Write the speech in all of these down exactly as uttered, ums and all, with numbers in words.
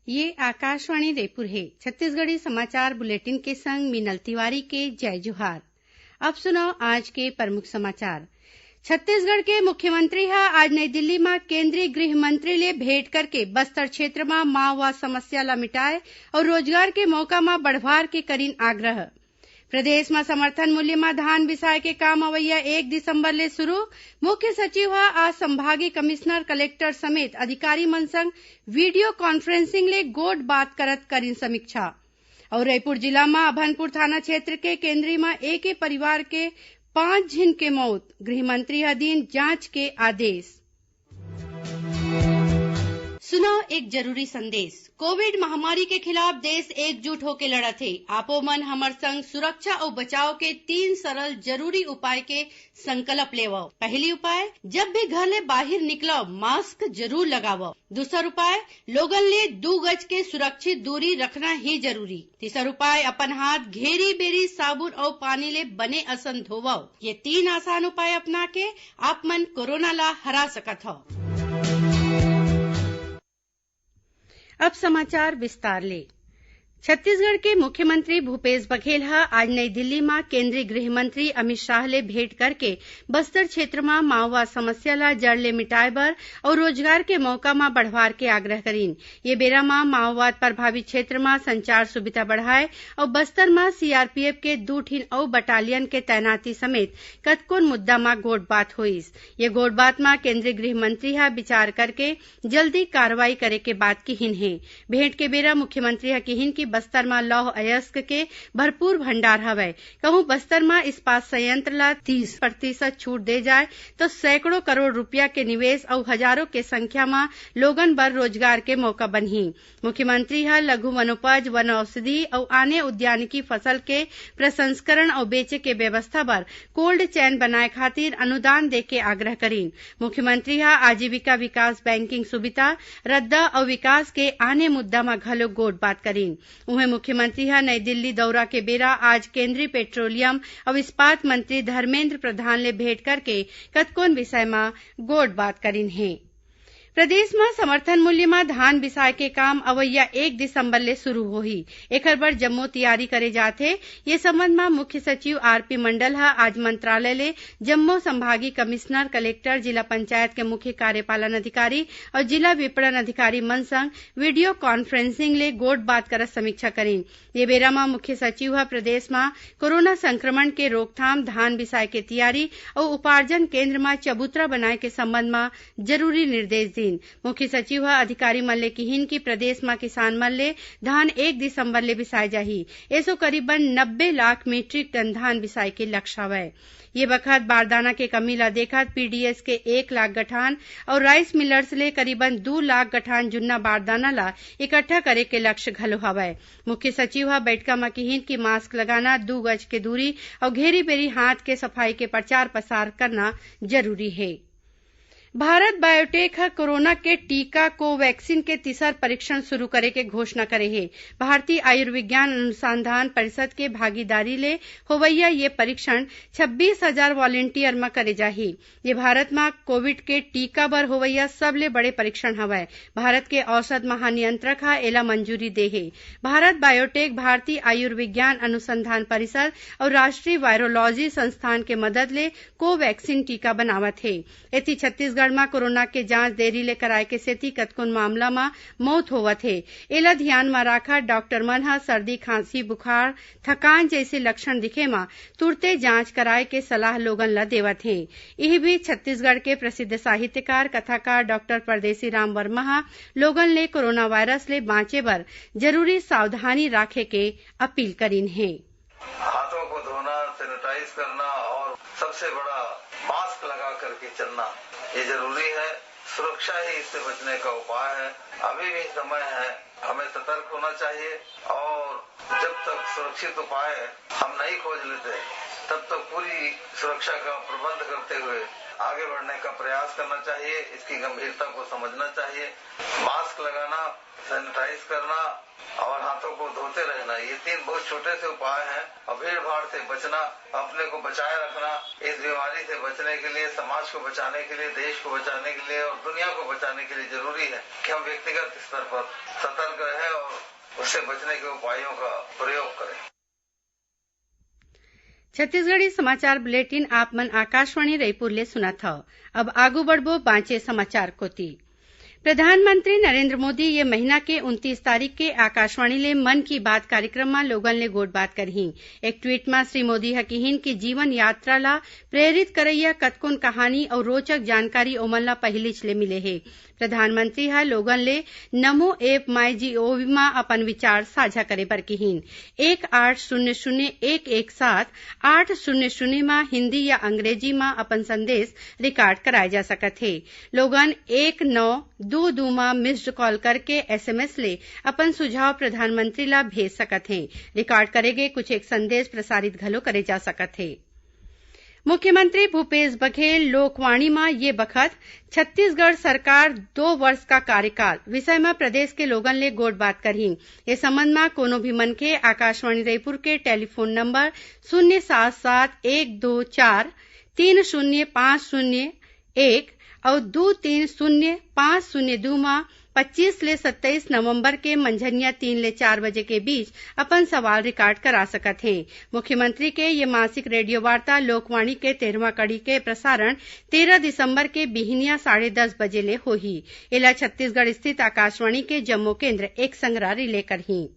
ये आकाशवाणी रायपुर हे। छत्तीसगढ़ी समाचार बुलेटिन के संग मीनल तिवारी के जय जोहार। अब सुनव आज के प्रमुख समाचार। छत्तीसगढ़ के मुख्यमंत्री ह आज नई दिल्ली म केंद्रीय गृह मंत्री ले भेंट करके बस्तर क्षेत्र म माओवाद समस्या ल मिटाए अउ रोजगार के मौका म बढ़वार के करिन आग्रह। प्रदेश म समर्थन मूल्य म धान बिसाए के काम अवइया एक दिसंबर ले शुरू। मुख्य सचिव ह आज संभागीय कमिश्नर, कलेक्टर समेत अधिकारी मन संग वीडियो कॉन्फ्रेंसिंग ले गोठ बात करत करिन समीक्षा। अउ रायपुर जिला म अभनपुर थाना क्षेत्र के केंद्री म एके परिवार के पांच झिन के मौत, गृह मंत्री ह दीन जांच के आदेश। सुनव एक जरूरी संदेश। कोविड महामारी के खिलाफ देश एकजुट होके लड़त हे। आपो मन हमर संग सुरक्षा अउ बचाव के तीन सरल जरूरी उपाय के संकल्प लेवव। पहली उपाय, जब भी घर ले बाहिर निकलव, मास्क जरूर लगावव। दूसर उपाय, लोगन ले दू गज के सुरक्षित दूरी रखना ही जरूरी। तीसर उपाय, अपन हाथ घेरी बेरी साबुन अउ पानी ले बने असन धोवव। ये तीन आसान उपाय अपना के आप मन कोरोना ला हरा सकत हव। अब समाचार विस्तार ले। छत्तीसगढ़ के मुख्यमंत्री भूपेश बघेल ह आज नई दिल्ली म केंद्रीय गृह मंत्री अमित शाह ले भेंट करके बस्तर क्षेत्र म माओवाद समस्या ल जड़ ले मिटाए बर अउ रोजगार के मौका म बढ़वार के आग्रह करीन। ये बेरा म माओवाद प्रभावित क्षेत्र म संचार सुविधा बढ़ाए अउ बस्तर म सीआरपीएफ के दू ठिन अउ बटालियन के तैनाती समेत कतकोन मुद्दा म गोठबात होइस। ये गोठबात म केंद्रीय गृह मंत्री ह विचार करके जल्दी कार्रवाई करे के बात किहिन हे। भेंट के बेरा मुख्यमंत्री ह किहिन कि बस्तर म लौह अयस्क के भरपूर भंडार हवय। कहूं बस्तर म इस्पात संयंत्र ल तीस प्रतिशत छूट दे जाय, तो सैकड़ों करोड़ रुपया के निवेश अउ हजारों के संख्या म लोगन बर रोजगार के मौका बनही। मुख्यमंत्री ह लघु वनोपज, वन औषधि अउ आने उद्यानिकी फसल के प्रसंस्करण अउ बेचे के व्यवस्था बर कोल्ड चेन बनाए खातिर अनुदान दे के आग्रह करीन। मुख्यमंत्री ह आजीविका विकास बैंकिंग सुविधा, रद्दा अउ विकास के आने मुद्दा म घलो गोठबात करीन। उहें, मुख्यमंत्री ह नई दिल्ली दौरा के बेरा आज केंद्रीय पेट्रोलियम अउ इस्पात मंत्री धर्मेंद्र प्रधान ले भेंट करके कतकोन विषय म गोठबात करीन हे। प्रदेश म समर्थन मूल्य म धान बिसाए के काम अवइया एक दिसंबर ले शुरू होही। एखर बर जम्मो तियारी करे जात हे। ये संबंध म मुख्य सचिव आरपी मंडल ह आज मंत्रालय ले जम्मो संभागीय कमिश्नर, कलेक्टर, जिला पंचायत के मुख्य कार्यपालन अधिकारी अउ जिला विपणन अधिकारी मन संग वीडियो कॉन्फ्रेंसिंग ले गोठबात करत समीक्षा करीन। ये बेरा म मुख्य सचिव ह प्रदेश म कोरोना संक्रमण के रोकथाम, धान बिसाए के तियारी अउ उपार्जन केंद्र म चबूतरा बनाए के संबंध म जरूरी निर्देश दीन। मुख्य सचिव ह अधिकारी मन ले किहिन कि प्रदेश म किसान मन ले धान एक दिसंबर ले बिसाए जाही। एसो करीबन नब्बे लाख मीट्रिक टन धान बिसाए के लक्ष्य हवय। ये बखत बारदाना के कमी ल देखत पीडीएस के एक लाख गठान अउ राइस मिलर्स ले करीबन दू लाख गठान जुन्ना बारदाना ल इकट्ठा करे के लक्ष्य घलो हवय। मुख्य सचिव ह बइठका म किहिन कि मास्क लगाना, दू गज के दूरी अउ घेरी-बेरी हाथ के सफाई के प्रचार-प्रसार करना जरूरी हे। भारत बायोटेक ह कोरोना के टीका कोवैक्सीन के तीसर परीक्षण शुरू करे के घोषणा करे हे। भारतीय आयुर्विज्ञान अनुसंधान परिषद के भागीदारी ले होवइया ये परीक्षण छब्बीस हजार वॉलंटियर म करे जाही। ये भारत म कोविड के टीका बर होवइया सबले बड़े परीक्षण हवय। भारत के औषध महानियंत्रक ह एला मंजूरी दे हे। भारत बायोटेक भारतीय आयुर्विज्ञान अनुसंधान परिषद अउ राष्ट्रीय वायरोलॉजी संस्थान के मदद ले कोवैक्सीन टीका बनावत हे। एती छत्तीसगढ़ म कोरोना के जांच देरी ले कराए के सेती कतकोन मामला म मौत होवत हे। एला धियान म राखत डॉक्टर मन ह सर्दी, खांसी, बुखार, थकान जइसे लक्षण दिखे म तुरते जांच कराए के सलाह लोगन ल देवत हे। इही बीच छत्तीसगढ़ के प्रसिद्ध साहित्यकार, कथाकार डॉक्टर परदेसी राम वर्मा ह लोगन ले कोरोना वायरस ले बांचे बर जरूरी सावधानी राखे के अपील करिन हे। हाथों को धोना, सैनिटाइज करना और सबसे बड़ा मास्क लगा करके चलना, ये जरूरी है। सुरक्षा ही इससे बचने का उपाय है। अभी भी समय है, हमें सतर्क होना चाहिए और जब तक सुरक्षित उपाय हम नहीं खोज लेते, तब तक पूरी सुरक्षा का प्रबंध करते हुए आगे बढ़ने का प्रयास करना चाहिए। इसकी गंभीरता को समझना चाहिए। मास्क लगाना, सैनिटाइज करना और हाथों को धोते रहना, ये तीन बहुत छोटे से उपाय हैं। और भीड़ भाड़ से बचना, अपने को बचाए रखना, इस बीमारी से बचने के लिए, समाज को बचाने के लिए, देश को बचाने के लिए और दुनिया को बचाने के लिए जरूरी है कि हम व्यक्तिगत स्तर पर सतर्क रहें और उससे बचने के उपायों का प्रयोग करें। छत्तीसगढ़ी समाचार बुलेटिन आप मन आकाशवाणी रईपुर ले सुनत हव। अब आगू बढ़बो बांचे समाचार कोति। प्रधानमंत्री नरेंद्र मोदी ये महीना के उनतीस तारीख के आकाशवाणी ले मन की बात कार्यक्रम म लोगन ले गोठ बात करहीं। एक ट्वीट म श्री मोदी ह किहीन कि जीवन यात्रा ला प्रेरित करइया कतकोन कहानी अउ रोचक जानकारी ओमन ला पहिलीच ले मिले हे। प्रधानमंत्री ह लोगन ले नमो ऐप, माई जी ओ वी म अपन विचार साझा करे बर किहीन। एक आठ शून्य शून्य एक एक सात आठ शून्य शून्य म हिंदी या अंग्रेजी म अपन संदेश रिकॉर्ड कराए जा सकत हे। लोगन एक नौ दू दू म मिस्ड कॉल करके एसएमएस ले अपन सुझाव प्रधानमंत्री ला भेज सकत हें। रिकॉर्ड करे गे कुछ एक संदेश प्रसारित घलो करे जा सकत हे। मुख्यमंत्री भूपेश बघेल लोकवाणी म ये बखत छत्तीसगढ़ सरकार दो वर्ष का कार्यकाल विषय म प्रदेश के लोगन ले गोठ बात करहीं। ए संबंध म कोनो भी मनखे आकाशवाणी रईपुर के टेलीफोन नंबर शून्य सात सात एक दो चार तीन शून्य पाँच शून्य एक अउ दू तीन शून्य पाँच शून्य दू म पच्चीस ले सत्ताईस नवंबर के मंझनिया तीन ले चार बजे के बीच अपन सवाल रिकॉर्ड करा सकत हें। मुख्यमंत्री के ये मासिक रेडियो वार्ता लोकवाणी के तेरहवाँ कड़ी के प्रसारण तेरह दिसंबर के बिहनिया साढ़े दस बजे ले होही। एला छत्तीसगढ़ स्थित आकाशवाणी के जम्मो केंद्र एक संघरा रिले करहीं।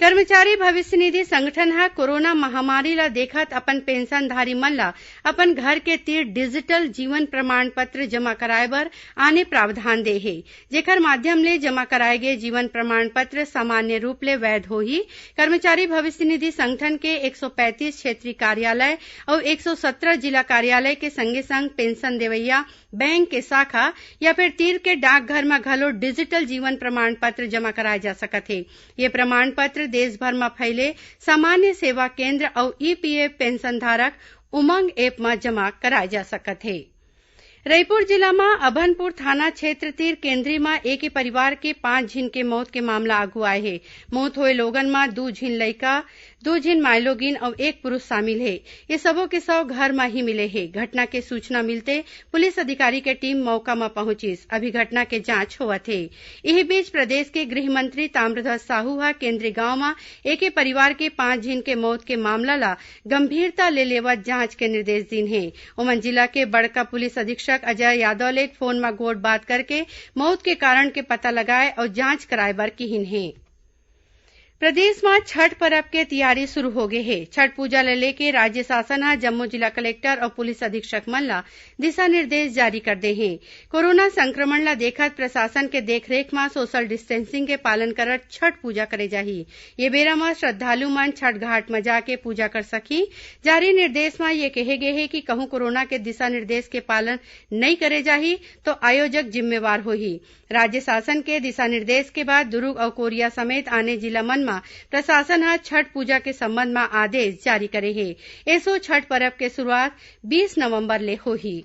कर्मचारी भविष्य निधि संगठन ह कोरोना महामारी ल देखत अपन पेंशनधारी मन ल अपन घर के तीर डिजिटल जीवन प्रमाण पत्र जमा कराए बर आने प्रावधान दे हे, जेखर माध्यम ले जमा कराए गे जीवन प्रमाण पत्र सामान्य रूप ले वैध होही। कर्मचारी भविष्य निधि संगठन के एक सौ पैंतीस क्षेत्रीय कार्यालय अउ एक सौ सत्रह जिला कार्यालय के संगे संग पेंशन देवइया बैंक के शाखा या फिर तीर के डाकघर म घलो डिजिटल जीवन प्रमाण पत्र जमा कराए जा सकत हे। ये प्रमाण पत्र देश भर म फैले सामान्य सेवा केंद्र अउ ईपीएफ पेंशन धारक उमंग ऐप म जमा कराए जा सकत हे। रईपुर जिला म अभनपुर थाना क्षेत्र तीर केंद्री म एके परिवार के पांच झिन के मौत के मामला आगू आए हे। मौत होए लोगन म दू झिन लइका, दू झिन मायलोगिन अउ एक पुरुष शामिल हे। ये सबो के शव घर म ही मिले हे। घटना के सूचना मिलते पुलिस अधिकारी के टीम मौका म पहुंचिस। अभी घटना के जांच होवत हे। इही बीच प्रदेश के गृह मंत्री ताम्रध्वज साहू ह केंद्री गांव म एके परिवार के पांच झिन के मौत के मामला ला गंभीरता ले लेवत जांच के निर्देश दीन हे। ओमन जिला के बड़का पुलिस अधीक्षक अजय यादव ले फोन म गोठ बात करके मौत के कारण के पता लगाए अउ जांच कराए बर किहिन हे। प्रदेश म छठ परब के तियारी शुरू हो गे हे। छठ पूजा ल लेके राज्य शासन ह जम्मो जिला कलेक्टर अउ पुलिस अधीक्षक मन ल दिशा निर्देश जारी कर दे हे। कोरोना संक्रमण ल देखत प्रशासन के देखरेख म सोशल डिस्टेंसिंग के पालन करत छठ पूजा करे जाही। ये बेरा म श्रद्धालु मन छठ घाट म जाके पूजा कर सकही। जारी निर्देश म ये कहे गे हे कि कहूं कोरोना के दिशा निर्देश के पालन नइ करे जाही, तो आयोजक जिम्मेवार होही। राज्य शासन के दिशा निर्देश के बाद दुरूग अउ कोरिया समेत आने जिला मन म प्रशासन ह छठ पूजा के संबंध म आदेश जारी करे हे। एसो छठ परब के शुरुआत बीस नवंबर ले होही।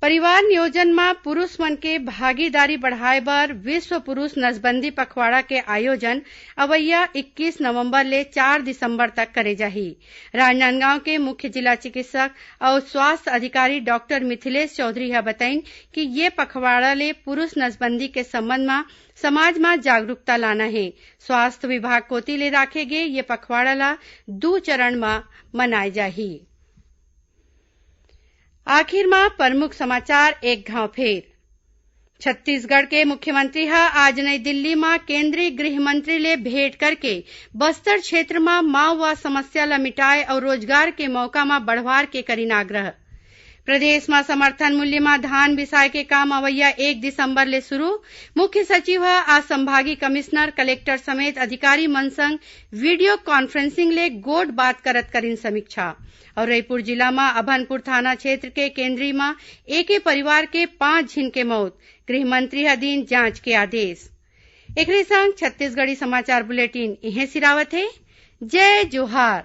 परिवार नियोजन म पुरुष मन के भागीदारी बढ़ाए बर विश्व पुरुष नसबंदी पखवाड़ा के आयोजन अवइया इक्कीस नवंबर ले चार दिसंबर तक करे जाही। राजनांदगांव के मुख्य जिला चिकित्सक अउ स्वास्थ्य अधिकारी डॉक्टर मिथिलेश चौधरी ह बताइन कि ये पखवाड़ा ले पुरुष नसबंदी के संबंध म समाज म जागरूकता लाना हे। स्वास्थ्य विभाग कोति ले राखे गे ये पखवाड़ा ल दू चरण म मनाए जाही। आखिर म प्रमुख समाचार एक घांव फेर। छत्तीसगढ़ के मुख्यमंत्री ह आज नई दिल्ली म केंद्रीय गृह मंत्री ले भेंट करके बस्तर क्षेत्र म माओवाद समस्या ल मिटाए अउ रोजगार के मौका म बढ़वार के करिन आग्रह। प्रदेश म समर्थन मूल्य म धान बिसाए के काम अवइया एक दिसंबर ले शुरू। मुख्य सचिव ह आज संभागीय कमिश्नर, कलेक्टर समेत अधिकारी मन संग वीडियो कॉन्फ्रेंसिंग ले गोठ बात करत करिन समीक्षा। अउ रईपुर जिला म अभनपुर थाना क्षेत्र के केंद्री म एके परिवार के पांच झिन के मौत, गृह मंत्री ह दीन जांच के आदेश। एकरे संग छत्तीसगढ़ी समाचार बुलेटिन इहें सिरावत हे। जय जोहार।